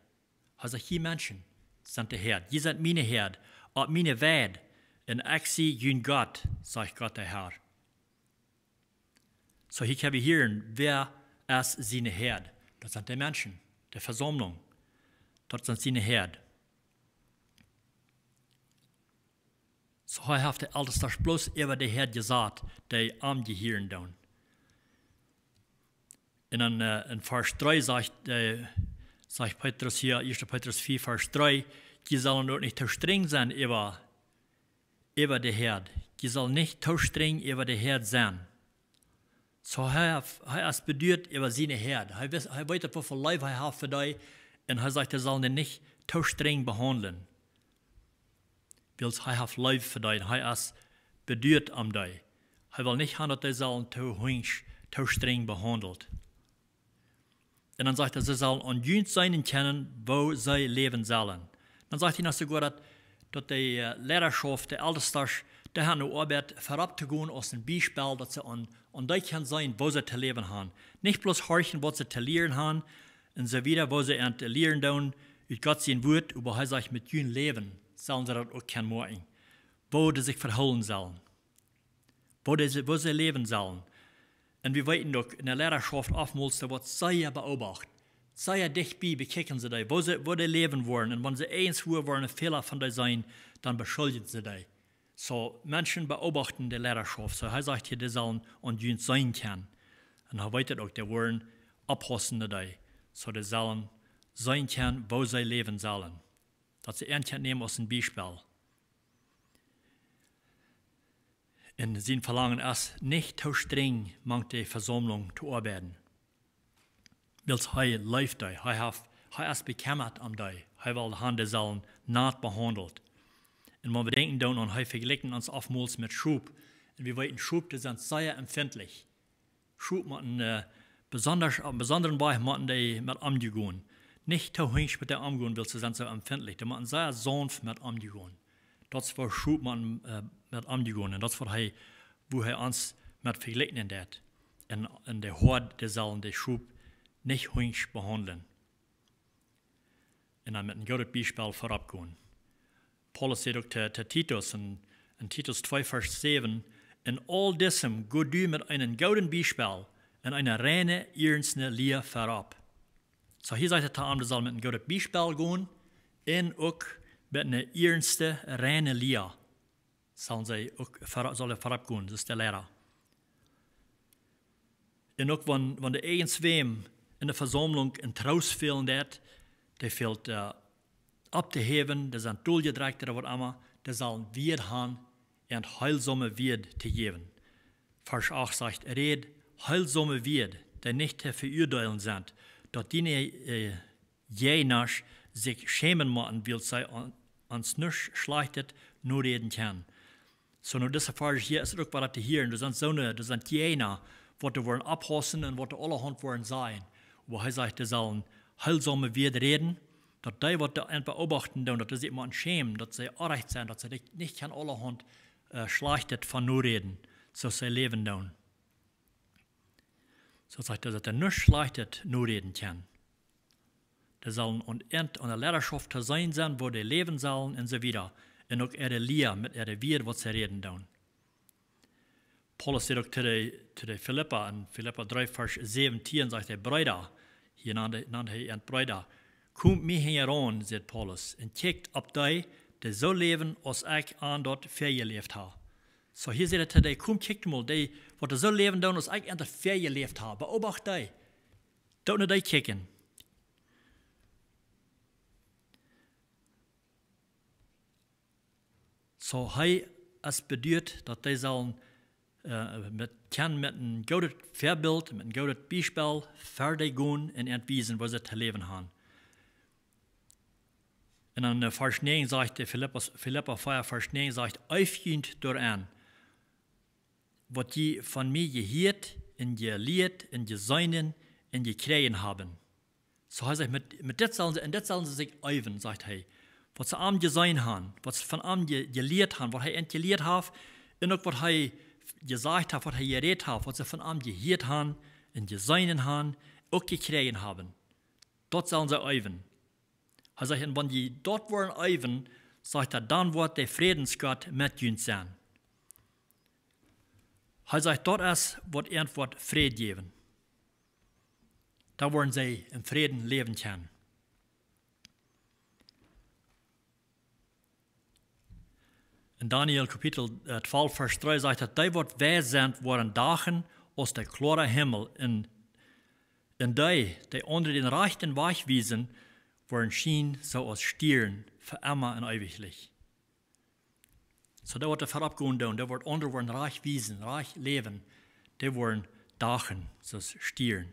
Hee sajcht, jie Menschen sent de Häad. Jie sent miene Häad, opp miene Weid. Un ekj sie jun Gott, sajcht Gott de Herr. Soo, hia kjenn wie hieren, wäa es siene Häad? Daut sent de Menschen, de Vesaumlunk. Daut sent siene Häad. Soo, hee haft de Eltestasch bloos äwa de Häad jesat, dee am jehieren doonen. Un dan, äh, en Varsch dree sajcht, äh, sajcht Petrus hia, ieeschte Petrus vea, Varsch dree: "Jie sellen uk nich too strenj sennen äwa, äwa de Häad. Jie sellen nich too strenj äwa de Häad sennen." Soo, hee haft, hee es beduat äwa siene Häad. Hee weet, hee weet, woo väl Leew hee haft fa dee. Un hee sajcht, dee sellen dee nich too strenj behaundlen. Wiels hee haft Leew fa dee, hee es beduat om dee. Hee well nich haben, daut dee sellen too hunjsch, too strenj behaundelt. Un dan sajcht hee, see sellen aun junt seenen kjennen, woo see läwen sellen. Dan sajcht hee noch soogoa, daut, daut de, äh, Leidaschoft, de Eltestasch, dee haben eene Oabeit, verropp to gonen aus een Biespel, daut see aun, aun dee kjennen seenen, woo see to läwen haben. Nich bloos horchen, waut see to lieren haben, un soo wieda, woo see an to lieren doonen, ut Gott sien Wuat, oba hee sajcht, met jun Läwen sellen see daut uk kjennen moakjen. Woo dee sikj vehoolen sellen. Woo dee, woo see läwen sellen. Un wie weeten uk, en de Leidaschoft oftmols, doa woat sea beobacht. Sea dicht bie bekjikjen see dee, woo see, woo dee läwen woaren. Un wan see irjentwua woaren Fäla von dee seenen, dan beschuldjen see dee. Soo, Menschen beobachten de Leidaschoft. Soo, hee sajcht hia, dee sellen aun junt seenen kjennen. Un hee weet et uk, dee woaren oppaussen no dee. Soo, dee sellen seenen kjennen, woo see läwen sellen. Daut see an kjennen nämen aus een Biespel. Un sien Velangen es, nich too strenj mank de Vesaumlunk to oabeiden. Wiels hee leeft dee, hee haft, hee es bekjemmat om dee, hee well haben, dee sellen nat behaundelt. Un wan wie denkjen dan aun, hee vejlikjt ons oftmols met Schop. Un wie weeten, Schop, dee sent sea empfindlich. Schop motten, äh, besonda, opp eenen besondren Wajch motten dee met omjegonen. Nich too hunjsch met dee omgonen, wiels see sent soo empfindlich. Dee motten sea saunft met omjegonen. Daut es, woo Schop motten, äh, met omjegonen. Un daut es, waut hee, woo hee ons met vejlikjen deit. Un, un de Hoad, dee sellen de Schop nich hunjsch behaundlen. Un dan met een goodet Biespel verropp gonen. Paulus sajcht uk to, to Titus en, en Titus twee, Varsch säwen: "En aul disem go du met een goodet Biespel un eene reine, iernste Lia verropp." Soo, hia sajcht hee to am, dee sellen met een goodet Biespel gonen un uk met eene iernste, reine Lia. Sellen see uk ver-, sellen verropp gonen, daut es de Leida. Un uk wan, wan dee irjentwäm en de Vesaumlunk een Troost fälen deit, dee fält, äh, opptohäwen, dee sent doljedrekjt ooda waut emma, dee sellen Wieed haben un heelsome Wieed to jäwen. Varsch acht sajcht: "Räd heelsome Wieed, dee nich to veuadeelen sent, daut diene, äh, Jäajnasch sikj schämen motten, wiels see aun, ons nuscht Schlajchtet noräden kjennen." Soo, no dise Varsch hia es et uk waut to hieren. Doa sent soone, doa sent Jäajna, waut dee woaren oppaussen un waut dee aulahaunt woaren sajen. Oba hee sajcht, dee sellen heelsome Wieed räden, daut dee, waut dee an beobachten doonen, daut dee sikj motten schämen, daut see orrajcht sent, daut see nich, nich kjennen aulahaunt, äh, Schlajchtet von noräden, soo aus see läwen doonen. Soo sajcht hee, daut dee nuscht Schlajchtet noräden kjennen. Dee sellen aun, aun de Leidaschoft to seenen sennen, woo dee läwen sellen un soo wieda. Un uk äare Lia met äare Wieed, waut see räden doonen. Paulus sajcht uk to de, to de Filippa, en Filippa dree, Varsch säwentieen, sajcht hee: Breeda, hia nand hee, nand hee an Breeda, komt mie hinjaraun, sajcht Paulus, un kjikjt opp dee, dee soo läwen aus ekj an daut väajeläft hab. Soo hia sajcht hee to dee: Komt, kjikjt mol, dee, waut soo läwen doonen aus ekj an daut väajeläft hab. Beobacht dee. Doot no dee kjikjen. Soo hee es beduat, daut dee sellen, äh, met, kjennen met een goodet Väabilt, met een goodet Biespel ver dee gonen un an wiesen, woo see to läwen haben. Un dan, äh, Varsch näajen sajcht, de Filippus, Filippa vea, Varsch näajen sajcht: Eeft junt doaraun, waut jie von mie jehieet un jelieet un jeseenen un jekjräajen haben. Soo hee sajcht, met, met dit sellen see, un dit sellen see sikj eewen, sajcht hee. Waut see aun am jeseenen haben, waut see von am je-, jelieet haben, waut hee an jelieet haft, un uk waut hee jesajcht haft, waut hee jerät haft, waut see von am jehieet haben un jeseenen haben, uk jekjräajen haben. Daut sellen see eewen. Hee sajcht, un wan jie daut woaren eewen, sajcht hee, dan woat de Frädensgott met junt sennen. Hee sajcht, daut es waut an woat Fräd jäwen. Dan woaren see en Fräd läwen kjennen. En Daniel Kapitel, äh, twalf, Varsch dree sajcht daut: Dee waut weis sent, woaren dachen aus de kloare Himmel, un, un dee, dee aundre dän rajchten Wajch wiesen, woaren schienen soo aus Stieren fa emma un eewich. Soo dee waut doa verut gonen doonen, dee waut aundre woaren rajcht wiesen, rajcht läwen, dee woaren dachen soo aus Stieren.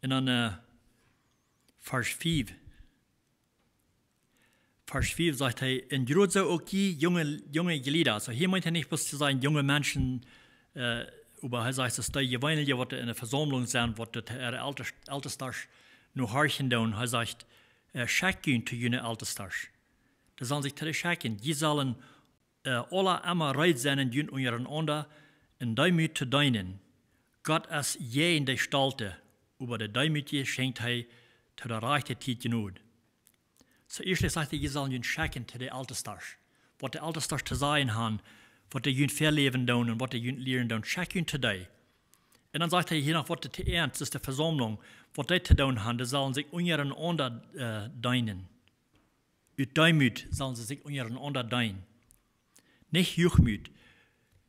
Un dan, äh, Varsch fief. Varsch fief sajcht hee: Un jrod soo uk jie junge, junge Jlieda. Soo hia meent hee nich bloos to sajen junge Menschen, äh, oba hee sajcht, daut dee jeweenlich waut en de Vesaumlunk sent, waut to äare Eltes-, Eltestasch no horchen doonen. Hee sajcht, äh, schekjt junt to june Eltestasch. Dee sellen sikj to dee schekjen. Jie sellen, äh, aula emma reed sennen, junt unjarenaunda en Deemoot to deenen. Gott es jäajen de Stolte, oba de Deemootje schenkjt hee to de rajchte Tiet Jnod. Soo ieeschtlich sajcht hee, jie sellen junt schekjen to de Eltestasch. Waut de Eltestasch to sajen haben, waut dee junt väaläwen doonen un waut dee junt lieren doonen, schekjt junt to dee. Un dan sajcht hee hia noch waut to äant, daut es de Vesaumlunk, waut dee to doonen haben, dee sellen sikj unjarenaunda, äh, deenen. Ut Deemoot sellen see sikj unjarenaunda deenen. Nich Huachmoot,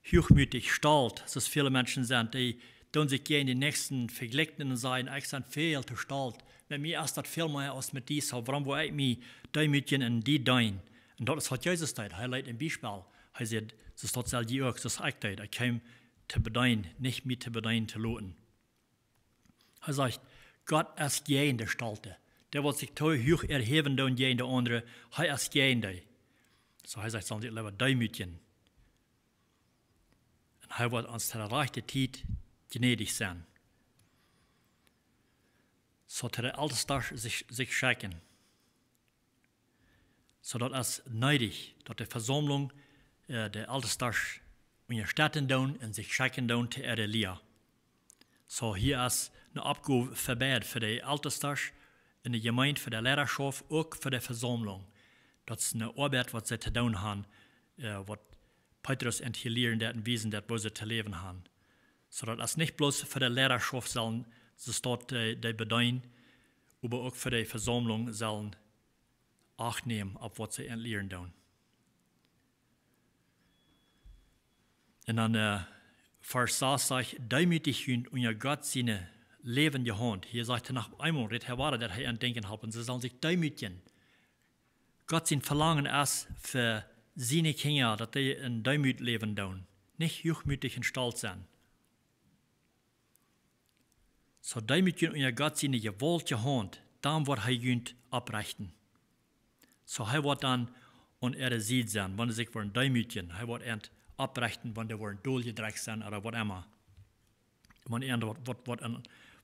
huachmootich, stolt, soo aus väle Menschen sent, dee doonen sikj jäajen dän Näakjsten vejlikjen un sajen: Ekj sie väl too stolt. Met mie es daut väl mea aus met die, soo wuarom woa ekj mie deemootjen un die deenen? Un daut es waut Jesus deed. Hee leet een Biespel. Hee säd: Soo daut sell jie uk, soo aus ekj deed. Ekj kjeem to bedeenen, nich mie to bedeenen to loten. Hee sajcht, Gott es jäajen de Stolte. Dee waut sikj too huach erhäwen doonen jäajen de aundre, hee es jäajen dee. Soo hee sajcht, sellen sikj leewa deemootjen. Un hee woat ons to de rajchte Tiet jnädich sennen. Soo to de Eltestasch sikj, sikj schekjen. Soo daut es needich, daut de Vesaumlunk, äh, de Eltestasch unjastetten doonen un sikj schekjen doonen to äare Lia. Soo hia es eene Oppgow fa beid, fa de Eltestasch en de Jemeent, fa de Leidaschoft, uk fa de Vesaumlunk. Daut es eene Oabeit waut see to doonen haben, äh, waut Petrus an hia lieren deit un wiesen deit, woo see to läwen haben. Soo daut es nich bloos fa de Leidaschoft sellen see daut, äh, dee bedeenen, oba uk fa de Vesaumlunk sellen Acht nämen opp waut see an lieren doonen. Un dan, äh, Varsch sas sajcht: Deemootjt junt unja Gott siene läwendje Haunt. Hia sajcht hee noch eemol, rät hee wada, daut hee an denkjen halpen. See sellen sikj deemootjen. Gott sien Velangen es fa siene Kjinja, daut dee en Deemoot läwen doonen. Nich huachmootich un stolt sennen. Soo deemootjt junt unja Gott siene jewaultje Haunt, dan woat hee junt opprechten. Soo hee woat dan aun äare Sied sennen, wan see sikj woaren deemootjen. Hee woat an opprechten, wan dee woaren doljedrekjt sennen ooda waut emma. Wan an waut, waut, waut an,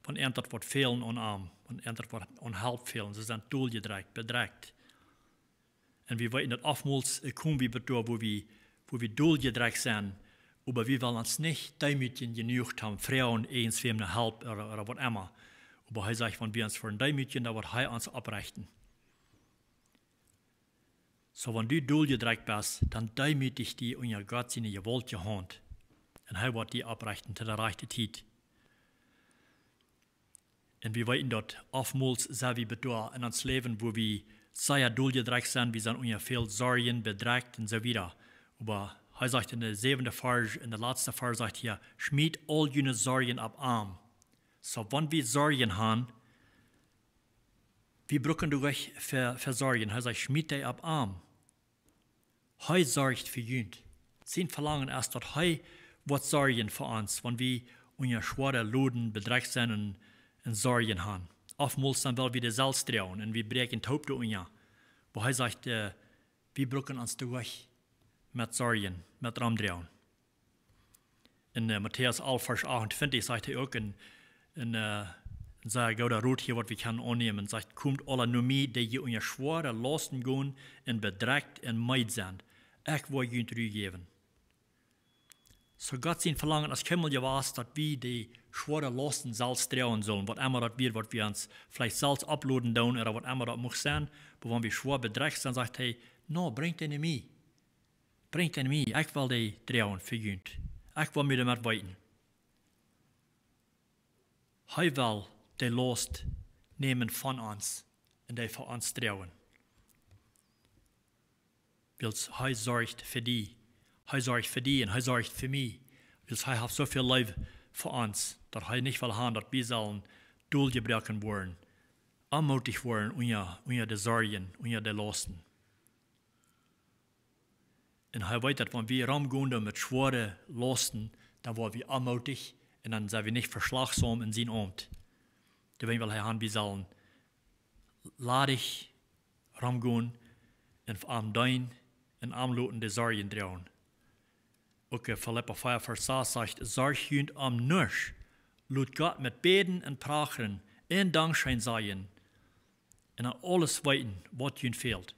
wan an daut woat fälen aun am, wan an daut woat aun Help fälen. See sent doljedrekjt, bedrekjt. Un wie weeten daut oftmols, äh, komen wie bat doa, wua wie, wua wie doljedrekjt sent, oba wie wellen ons nich deemootjen jenuach toom froagen irjentwäm no Help ooda, ooda waut emma. Oba hee sajcht, wan wie ons woaren deemootjen, dan woat hee ons opprechten. Soo wan du doljadrekjt best, dan deemootich die unja Gott siene jewaultje Haunt, un hee woat die opprechten to de rajchte Tiet. Un wie weeten daut oftmols sent wie bat doa en ons Läwen, wua wie sea doljadrekjt sent, wie sent unja väl Sorjen bedrekjt un soo wieda. Oba hee sajcht en de säwende Varsch, en de latste Varsch sajcht hee: Schmiet aul june Sorjen opp am. Soo wan wie Sorjen han, wie bruken doa nich fa, fa sorjen. Hee sajcht: Schmiet dee opp am. Hee sorcht fa junt. Sien Velangen es daut hee woat sorjen fa ons, wan wie unja schwoare Loden bedrekjt sent un, un Sorjen han. Oftmols dan well wie dee selfst droagen un wie bräakjen toop doa unja. Oba hee sajcht, äh, wie bruken ons doa nich met sorjen, met romdroagen. En, äh, Matäus alf Varsch achtuntwintich sajcht hee uk en, en, äh, en sea gooda Rot hia, waut wie kjennen aunnämen. Sajcht: Komt aula no mie, dee jie unja schwoare Lausten gonen un bedrekjt un meed sent. Ekj woa junt Ru jäwen. Soo Gott sien Velangen es kjeenmol jewast, daut wie dee schwoare Lausten selfst droagen sullen, waut emma daut wia, waut wie ons veleicht selfst opploden doonen, ooda waut emma daut mucht sennen. Oba wan wie schwoa bedrekjt sent, sajcht hee: No, brinjt dee no mie. Brinjt dee no mie. Ekj well dee droagen fa junt. Ekj well mie doamet weeten. Hee well de Laust nämen von ons un dee fa ons droagen. Wiels hee sorcht fa die. Hee sorcht fa die un hee sorcht fa mie. Wiels hee haft soo väl Leew fa ons, daut hee nich well han, daut wie sellen doljebroaken woaren, onmootich woaren unja, unja de Sorjen, unja de Lausten. Un hee weet, daut wan wie romgonen met schwoare Lausten, dan woa wie onmootich un dan sent wie nich veschlajchtsom en sien Aunt. Doawäajen well hee han, wie sellen ladich romgonen un am deenen un am loten de Sorjen droagen. Uk, äh, Filippa vea Varsch sas sajcht: Sorjt junt om nuscht, lot Gott met Bäden un Prachren un Dankscheen sajen un aun aules weeten, waut junt fält.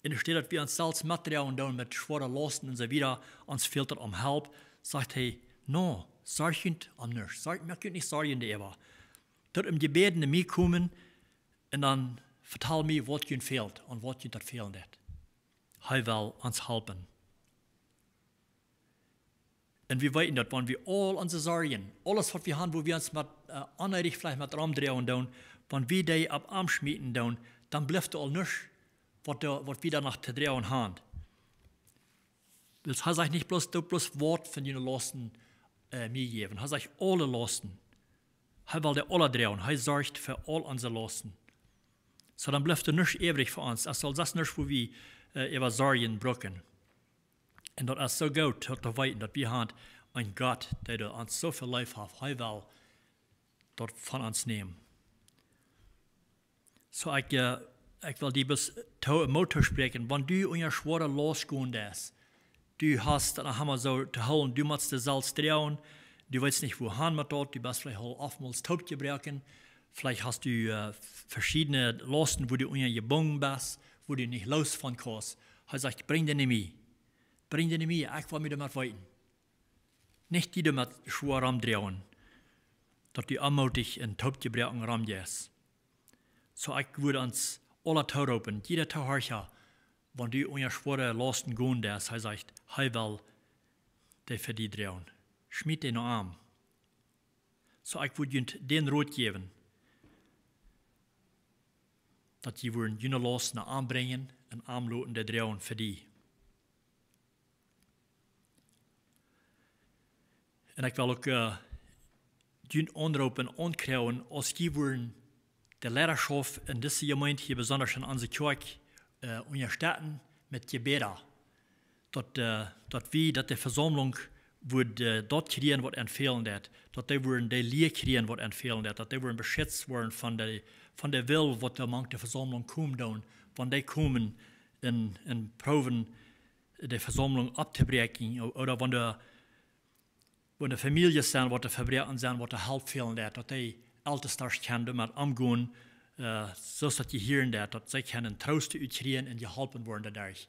Un enne Städ daut wie ons selfst metdroagen doonen met schwoare Lausten un soo wieda, ons fält daut om Help, sajcht hee: No, sorjt junt om nuscht. Sorjt, moakt junt nich Sorjen doaräwa. Doot em Jebäd no mie komen un dan vetal mie, waut junt fält un waut junt daut fälen deit. Hee well ons halpen. Un wie weeten daut, wan wie aul onse Sorjen, aules waut wie han, wua wie ons met, äh, onneedich veleicht met romdroagen doonen, wan wie dee opp am schmieten doonen, dan blift doa aul nuscht, waut doa, waut wie doa noch to droagen han. Wiels hee sajcht nich bloos, doot bloos waut von june Lausten, äh, mie jäwen. Hee sajcht aule Lausten. Hee well dee aula droagen. Hee sorcht fa aul onse Lausten. Soo dan blift doa nuscht äwrich fa ons. Et saul sest nuscht, wua wie, äh, äwa sorjen bruken. Un daut es soo goot to, to weeten, daut wie han een Gott, dee doa ons soo väl leef haft. Hee well daut von ons nämen. Soo ekj, äh, ekj well die bloos to, Moot toospräakjen, wan du unja schwoare Laust gonen deist, du hast daut noch emma soo to hoolen, du motst dee selfst droagen, du weetst nich wua han met daut, du best veleicht aul oftmols toopjebroaken, veleicht hast du, äh, veschiedne Lausten, wua du unja jebungen best, wua du nich loos von kaust. Hee sajcht: Brinj dee no mie. Brinj dee no mie, ekj well mie doamet weeten. Nich die doamet schwoa romdroagen, daut du onmootich un toopjebroaken romjeist. Soo ekj wudd ons aula tooroopen, jieda Tohorcha, wan du unja schwoare Lausten gonen deist, hee sajcht, hee well dee fa die droagen. Schmiet dee no am. Soo ekj wudd junt dän Rot jäwen, daut jie wudden june Laust no am brinjen un am loten dee droagen fa die. Un ekj well uk, äh, junt aunroopen, aunkjrieen, aus jie wudden de Leidaschoft en dise Jemeent hia, besonda en onse Kjoakj, äh, unjastetten met Jebäda. Daut, äh, daut wie, daut de Vesaumlunk wudd, äh, daut kjrieen, waut an fälen deit. Daut dee wudden de Lia kjrieen, waut an fälen deit. Daut dee wudden beschitzt woaren von de, von de Wellen, waut doa mank de Vesaumlunk komen doonen. Wan dee komen un, un proowen de Vesaumlunk opptobräakjen, o-, ooda wan de, wan de Famieljes sent, waut de Vebräakja sent, waut de Help fälen deit, daut dee Eltestasch kjennen doamet omgonen, äh, soo aus daut jehieren deit, daut see kjennen Troost utkjrieen un jeholpen woaren doaderch.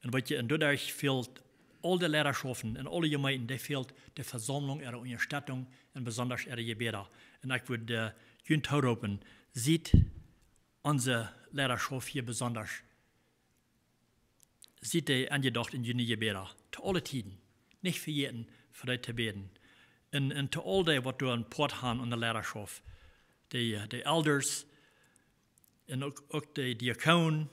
Un weet jie, un doaderch fält aul de Leidaschoften en aule Jemeenten, dee fält de Vesaumlunk äare Unjastettunk un besonda äare Jebäda. Un ekj wudd, äh, junt tooroopen, siet onse Leidaschoft hia besonda, Siet dee aunjedocht en june Jebäda, to aule Tieden. Nich vejäten, fa dee to bäden. Un, un to aul dee, waut doa een Poat han aun de Leidaschoft. De, de Elders, un uk, uk de Diakonen,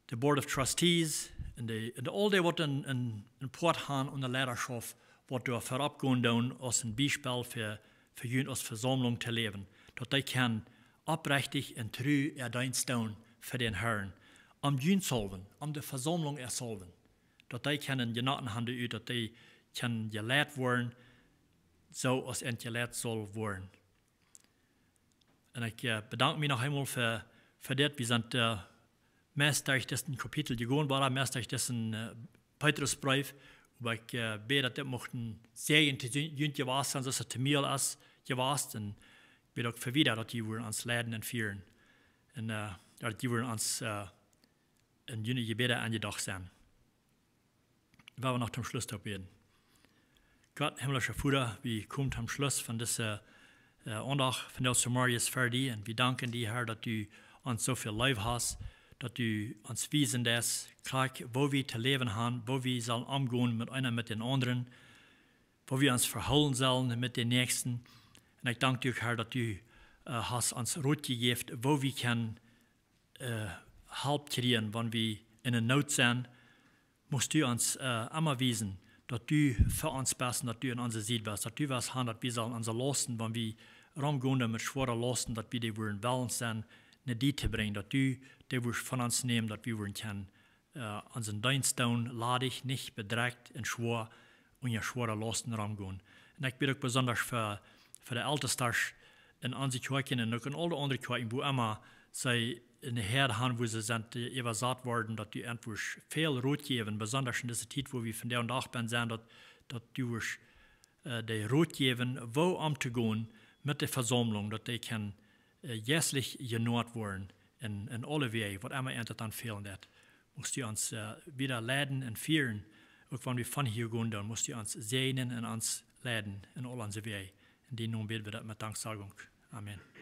de Board of Trustees, un de, un de, aul dee, waut een, een, een Poat han aun de Leidaschoft, waut doa verop gonen doonen aus een Biespel fa, fa junt aus Vesaumlunk to läwen. Daut dee kjennen oprechtich un tru äa Deenst doonen fa dän Harn. Om junt selwen, om de Vesaumlunk äa selwen. Daut dee kjennen Jenoten han doaräwa, daut dee kjennen jeleit woaren, soo aus an jeleit saul woaren. Un ekj, äh, bedank mie noch eemol fa, fa dit. Wie sent, äh, meist derch disen Kapitel jegonen, wada meist derch disen, äh, Petrusbreef. Oba ekj, äh, bäd, daut dit mucht een Säajen to junt, junt jewast sennen, soo aus et to mie aul es jewast. Un ekj bäd uk fa wieda, daut jie wudden ons leiden un fieren. Un, äh, daut jie wudden ons, äh, en june Jebäda aunjedocht sennen. Wie wellen noch toom Schluss doa bäden. Gott, himmlischa Voda, wie komen toom Schluss von dise, äh, Aundacht von dise Morjes fa die. Un wie danken die, Herr, daut du ons soo väl leef hast, daut du ons wiesen deist, krakjt woo wie to läwen han, woo wie sellen omgonen met eena met dän aundren, woo wie ons vehoolen sellen met dän Näakjsten. Un ekj dank die uk, Herr, daut du, äh, hast ons Rot jejäft, woo wie kjennen, äh, Help kjrieen, wan wie en eene Noot sent. Muchst du ons, äh, emma wiesen, daut du fa ons best un daut du aun onse Sied best, daut du west han, daut wie sellen onse Lausten, wan wie romgonen met schwoare Lausten, daut wie dee wudden wellen sennen, no die to brinjen, daut du dee wurscht von ons nämen, daut wie wudden kjennen, äh, onsen Deenst doonen, ladich, nich bedrekjt un schwoa, unja schwoare Lausten romgonen. Un ekj bäd uk besonda fa, fa de Eltestasch en onse Kjoakjen un uk en aul de aundre Kjoakjen, wua emma see eene Häad han, wua see sent, äh, äwasat worden, daut du an wurscht väl Rot jäwen, besonda en dise Tiet, wua wie vondoag dän Dach bennen sent, daut, daut du wurscht, äh, dee Rot jäwen, woo omtogonen met de Vesaumlunk, daut dee kjennen, äh, jeistlich jenoat woaren en, en aule Wäaj, waut emma an daut dan fälen deit. Muchst du ons, äh, wieda leiden un fieren, uk wan wie von hia gonen, dan muchst du ons säajnen un ons leiden en aul onse Wäaj. En dienen Nomen bäd wie daut met Danksagunk. Amen.